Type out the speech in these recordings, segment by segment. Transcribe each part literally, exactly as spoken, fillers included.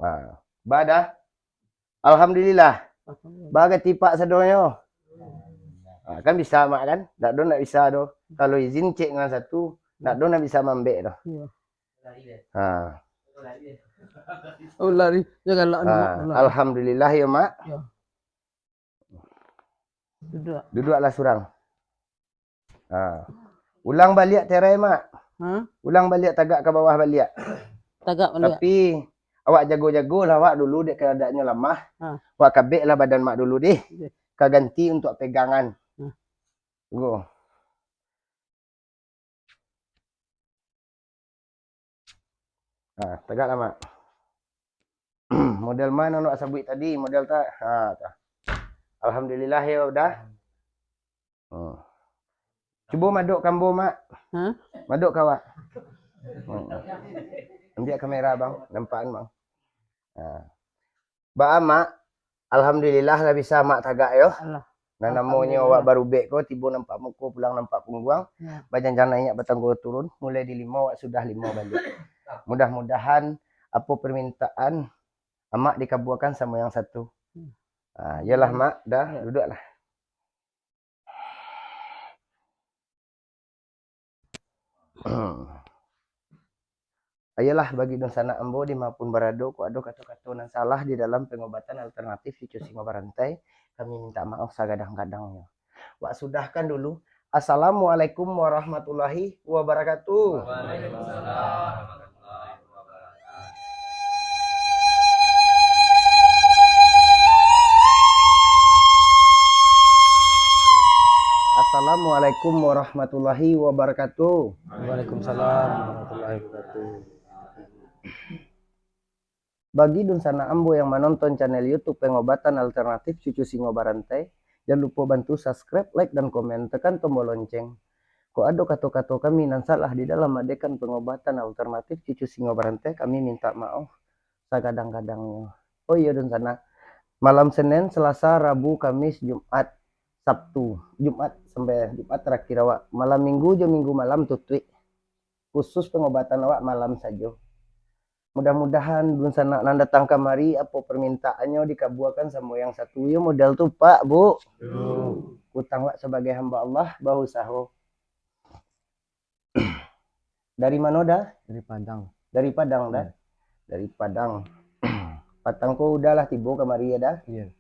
Ha. Ba dah. Alhamdulillah. Alhamdulillah. Ba ganti pak sadonyo. Ha, kan bisa, Mak, kan? Ndak do ndak bisa do. Kalau izin cek dengan satu, ndak do ndak bisa mambek do. Iyo. Ha. Oh, lari. Jangan lah, ha, Mak, lari. Alhamdulillah yo, Mak. Yo. Duduak. Duduaklah surang. Ha. Ulang baliak terai, Mak. Ha? Ulang baliak tagak ka bawah baliak. Tagak baliak. Tapi, awak jago-jagolah awak dulu, dek keadaannyo lamah. Ha. Awak kabeklah badan Mak dulu deh. Oke. Ka ganti untuak pegangan. Ha. Go. Ha, tagaklah, Mak. Model ma nan awak sabuik tadi, model ta-, ha, ta. Alhamdulillah yo, dah. Hmm. Cubo madok ka ambo, Mak. Ha? Madok ka awak. Hmm. Ambiak kamera, Bang. Nampakan, Bang. Ha. Baa, Mak? Alhamdulillah lah bisa Mak tagak yo. Allah. Nan namonyo awak barubek ko, tibo nampak muko, pulang nampak pungguang. Ya. Bajanjang naiak, batanggo turun, mulai di limo awak sudah limo baliak. Mudah-mudahan apo permintaan Amak dikabuakan samo yang satu. Hmm. Ha, iyolah, Mak, dah, ya, duduaklah. Ayolah, bagi dunsanak ambo di ma pun barado, kok ado kato-kato nan salah di dalam pengobatan alternatif cucu singo barantai, kami minta maaf sagadang-gadangnyo. Wak sudahkan dulu. Assalamualaikum warahmatullahi wabarakatuh. Waalaikumsalam warahmatullahi wabarakatuh. Assalamualaikum warahmatullahi wabarakatuh. Waalaikumsalam warahmatullahi wabarakatuh. Bagi dunsanak ambo yang manonton channel YouTube Pengobatan Alternatif Cucu Singo Barantai, jan lupo bantu subscribe, like, dan komen, tekan tombol lonceng. Kok ado kato-kato kami nan salah di dalam maadekan pengobatan alternatif cucu singo barantai, kami minta maaf sagadang-gadangnyo. Oh iyo, dunsanak, malam Senin, Selasa, Rabu, Kamis, Jumat, Sabtu, Jumat sampai Jumat terakhir awak. Malam Minggu jo Minggu malam tutuik. Khusus pengobatan awak malam sajo. Mudah-mudahan dunsanak nan datang kamari, apo permintaannyo dikabuakan samo yang satu. Iyo modal tu, Pak, Bu. Yo. Utang wak sabagai hamba Allah, bausaho. Dari mano dah? Dari Padang. Dari Padang dah? Iya. Dari Padang. Patang ko udah lah tibo kamari ya dah? Iya.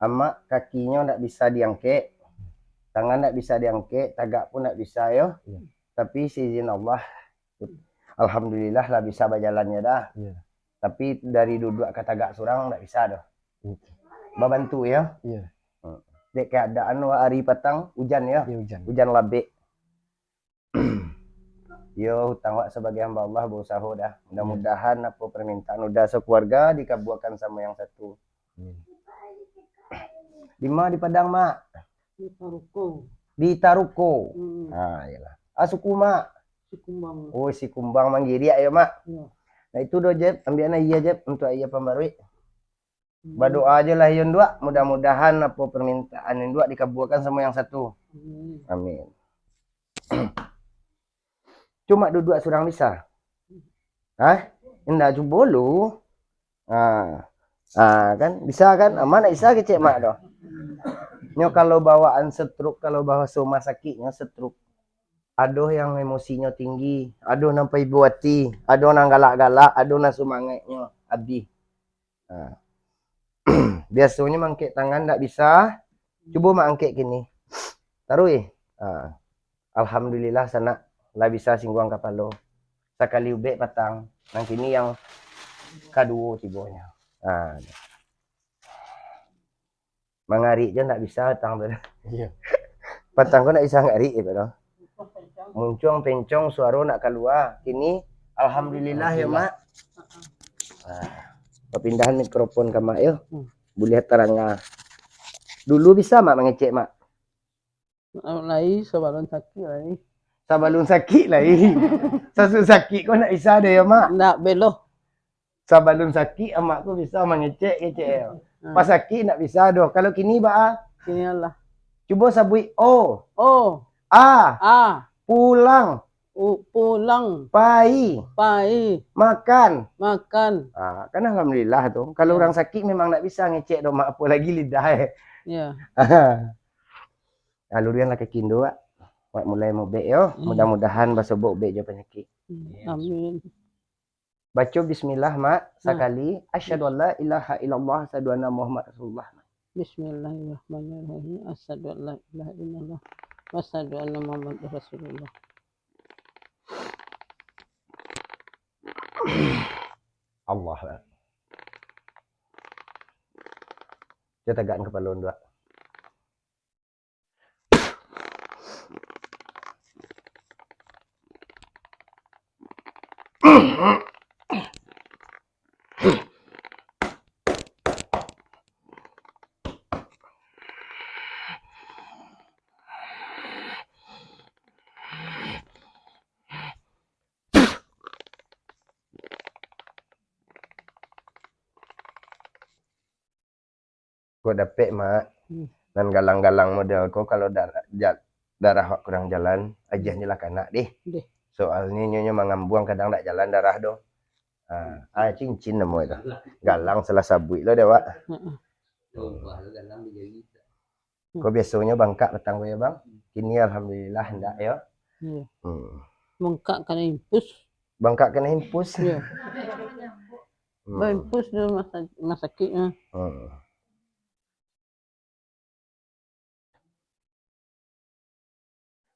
Amak kakinyo ndak bisa diangkek, tangan ndak bisa diangkek, tagak pun ndak bisa yo. Iya. Tapi seizin Allah, alhamdulillah lah bisa bajalan yo dah. Iya. Tapi dari duduak ka tagak surang ndak bisa doh. Iya. Babantu yo. Iya. Hmm. Dek keadaan wak ari patang ujan yo. Iya, ujan. Ujan labek. Yo, utang wak sabagai hamba Allah, bausaho dah. Mudah-mudahan apo permintaan udah sakeluarga dikabuakan samo yang satu. Amin. Di ma di Padang, Mak? Di Taruko. Di Taruko. Hmm. Ah, iyolah. Ah, suku, Mak? Sikumbang. Oh, Sikumbang Manggiriak yo, Mak? Yo. Nah, itu doh, Jeb. Ambiak nah iya, Jeb, untuak iya pambaruik. Hmm. Badoa ajo lah iyo, Nduak. Mudah-mudahan apo permintaan Nduak dikabuakan samo yang satu. Amin. Amin. Cuma duduak surang bisa? Hah? Indak, cubo lu. Ah. Ah, kan? Bisa kan? Aman ndak bisa kecek Mak doh. Nyo kalau bawaan stroke, kalau bahaso rumah sakiknyo stroke. Ado yang emosinyo tinggi, ado nan paibo ati, ado nan galak-galak, ado nan sumangaiknyo abih. Ha. Biasonyo mangkek tangan ndak bisa. Cubo Mak angkek kini. Taruih. Ha. Alhamdulillah, sanak lah bisa singguang kapalo. Sakali ubek patang. Nan kini yang kaduo tibonyo. Ha. Mangarik je ndak bisa patang tu. Iya. Patang ko ndak bisa ngarik gitu loh. Muncuang pencong suaro ndak kalua. Kini, alhamdulillah ya, Mak. Ah, perpindahan mikrofon ka Mak yo. Hmm. Buliah taranga. Dulu bisa Mak mangecek, Mak? Lai, sabalun sakik lai. Sabalun sakik lai. Sasudah sakik ko ndak bisa deh ya, Mak? Ndak beloh. Sabalun sakik, Amak tu bisa mangecek-ngecek. Hmm. Pas sakik ndak bisa doh. Kalau kini baa? Kini alah. Cubo sabuik o. O. A. A. Pulang. U-, pulang. Pai. Pai. Makan. Makan. Ah, kan alhamdulillah tu. Kalau Ya. urang sakik memang ndak bisa ngecek doh, Mak, apo lagi lidah, eh. Ya. Ah, luruihlah kaki indu, Wak. Wak mulai maubek yo. Hmm. Mudah-mudahan basobok ubek jo panyakik. Hmm. Amin. Baco bismillah, Mak, Hmm. sakali. Asyhadu an la ilaha illallah, asyhadu anna Muhammad Rasulullah. Bismillahirrahmanirrahim. Asyhadu an la ilaha illallah, wa asyhadu anna Muhammadar Rasulullah. Allah. Kita tagakan kapalo dulu. Kok dapek, Mak, Hmm. nan galang-galang model ko, kalau da-, ja-, darah wak kurang jalan, agiahnyo lah ka anak deh. Deh. Soalnyo inyo, inyo mangambuang, kadang dak jalan darah doh. Ah, ah, cincin namo itu. Galang salah sabuik lo dek wak. Heeh. Ko biasonyo bangkak patang ko yo, Bang. Kini alhamdulillah ndak yo. Iya. Hmm. Bangkak kanai impus. Bangkak kanai impus. Iya. Hmm. Baimpus di rumah sa-, rumah sakik, ah. Hmm.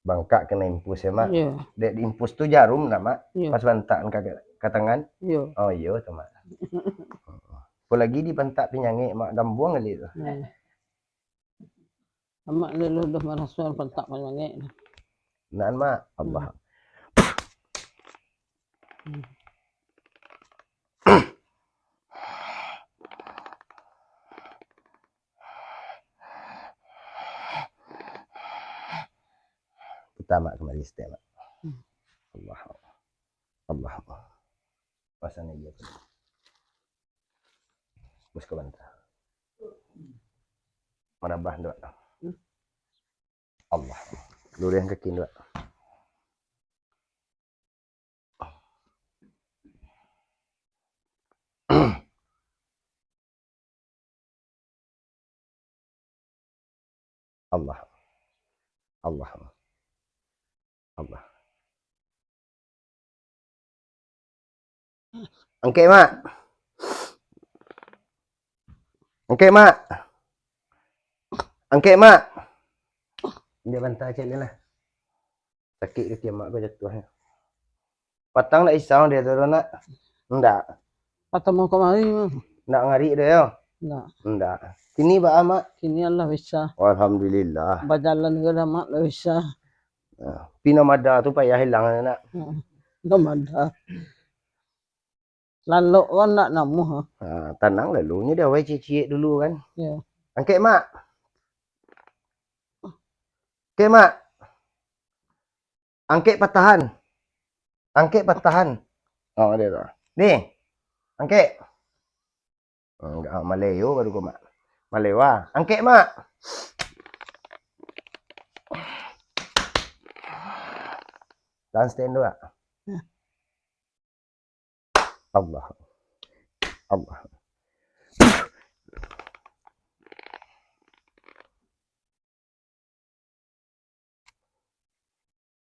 Bangkak kanai impus yo, Mak. Iya. Dek diimpus tu jarum dah, Mak. Iya. Pas bantakan ka, ka tangan. Iya. Oh, iyo tu, Mak. Apolagi dipantak pinyangek, Mak, gambuang kali tu. Iya. Amak leluh doh maraso pantak panyangek. Nan, Mak. Hmm. Allah. Hmm. Kita, Mak, kembali setia, Mak. Hmm. Allah. Allah. Pasang lagi aku. Bus ka bantal. Marabah, Dok. Hmm. Allah. Lurihkan kaki, Dok. Allah. Allah. Allah. Angkek, Mak. Angkek, Mak. Angkek, Mak. Dia bantai cek ni lah. Sakik kaki amak ko jatuah. Patang ndak isau dia tu, Nak? Ndak. Patang mau kamari, mah. Ndak ngarik dia, yo? Ndak. Ndak. Kini baa, Mak? Kini alah bisa. Alhamdulillah. Bajalan ko dah, Mak, lah bisa. Nah, pino mada tu payah ilang, Nak. Hmm. Dah mada. Lalok ko ndak namuah, ah. Ha, tanang lalu. Nyo di awai ciek-ciek dulu kan. Yo. Angkek, Mak. Angkek, Mak. Angkek patahan. Angkek patahan. Oh, dia tu. Ni. Angkek. Enggak, maleo baru ko, Mak. Malewa. Angkek, Mak. Tahan stand dulu, Mak. Allah. Allah.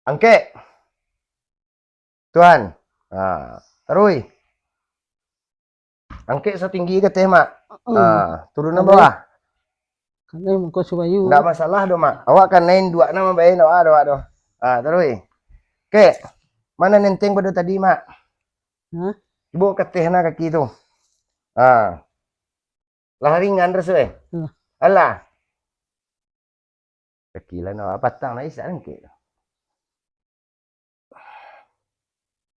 Angkek. Tuan. Ha, taruih. Angkek satinggi ka ateh, Mak. Mm. Ha, turun ka bawah. Kanai muko subayu. Ndak masalah doh, Mak. Awak kanai induak nan mambayar, ndak doh, Mak, doh. Ha, taruih. Kek, ma nan enteng pado tadi, Mak? Hah? Cubo ka ateh nah kaki tu. Ha. Lah ringan raso, eh? Hmm. Alah. Kaki lah nak patang lah isak angkek.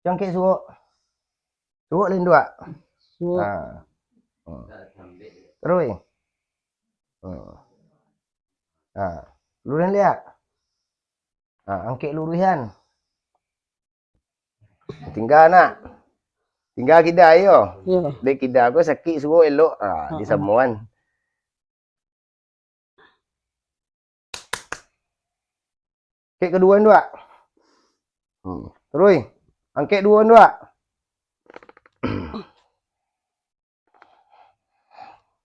Angkek suok. Suok lain duak. Suok. Ha. Hmm. Terus. Hmm. Ha. Luruih liak. Ha, angkek luruihan. Tingga, Nak. Tingga kida, yo. Yo. Dek kida ko sakik suok elok. Ha, ha, disamoan. Kek kaduo tu, Wak. Hmm. Terus, angkek duo ndak?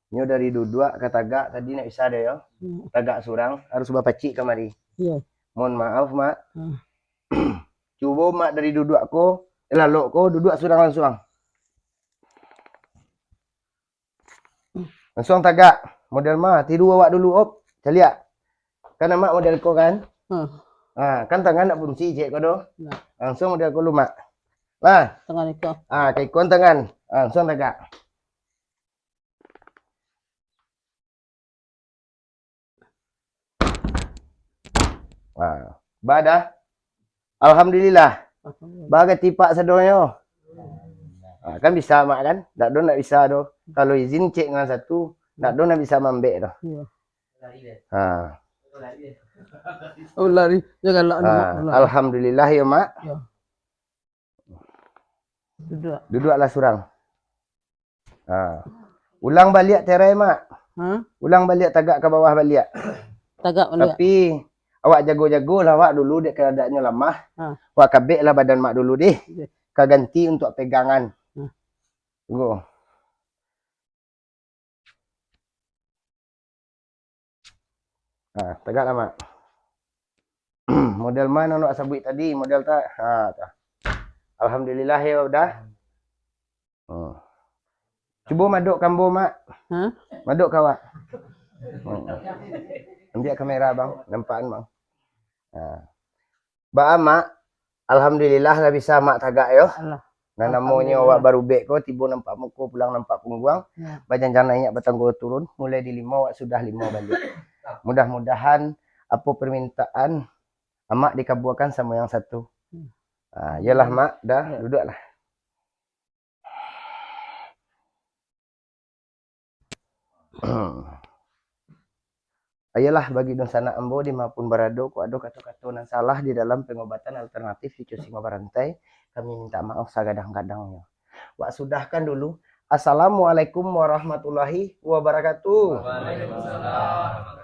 Nyo dari duduak ka tagak tadi ndak bisa deh yo. Hmm. Tagak surang harus bapacik kamari. Iyo. Mohon maaf, Mak. Hmm. Cubo Mak dari duduak ko, eh, lalok ko duduak surang lansuang. Lansuang tagak. Model ma, tiru awak dulu, op. Caliak. Kan amak model ko kan? Hmm. Ha, kan tangan nak fungsi cek ko doh. Nah. Langsung model ko lumak. Lah. Tangan iko. Ha, kaikuan tangan. Ha, langsung tagak. Ha, ba dah. Alhamdulillah. Alhamdulillah. Ba ka tipak sadonyo. Ha, kan bisa mak kan? Ndak do ndak bisa do. Kalau izin cek dengan satu, ndak do ndak bisa mambek do. Iyo. Ha. Oh, lari. Yo galak ni, ha, Mak. Lari. Alhamdulillah yo, Mak. Yo. Duduak. Duduaklah surang. Ha. Ulang baliak terai, Mak. Ha? Ulang baliak tagak ka bawah baliak. Tagak baliak. Tapi, awak jago-jagolah awak dulu, dek keadaannyo lamah. Ha. Awak kabeklah badan Mak dulu deh. Oke. Ka ganti untuak pegangan. Ha. Tunggu. Ha, tagaklah, Mak. Model ma nan awak sabuik tadi, model ta-, ha, tu. Alhamdulillah, yo, udah. Hmm. Cubo madok ka ambo, Mak. Ha? Madok ka awak. Hmm. Ambiak kamera, Bang. Nampakan, Bang. Ha. Baa, Mak? Alhamdulillah lah bisa Mak tagak yo. Allah. Nan namonyo awak barubek ko, tibo nampak muko, pulang nampak pungguang. Ya. Bajanjang naiak, batanggo turun, mulai di limo awak sudah limo baliak. Mudah-mudahan apo permintaan Amak dikabuakan samo yang satu. Hmm. Ha, iyolah, Mak, dah, ya, duduaklah. Ayolah, bagi dunsanak ambo dimanapun barado, kok ado kato-kato nan salah di dalam pengobatan alternatif cucu singo barantai, kami minta maaf sagadang-gadangnyo. Wak sudahkan dulu. Assalamualaikum warahmatullahi wabarakatuh. Waalaikumsalam.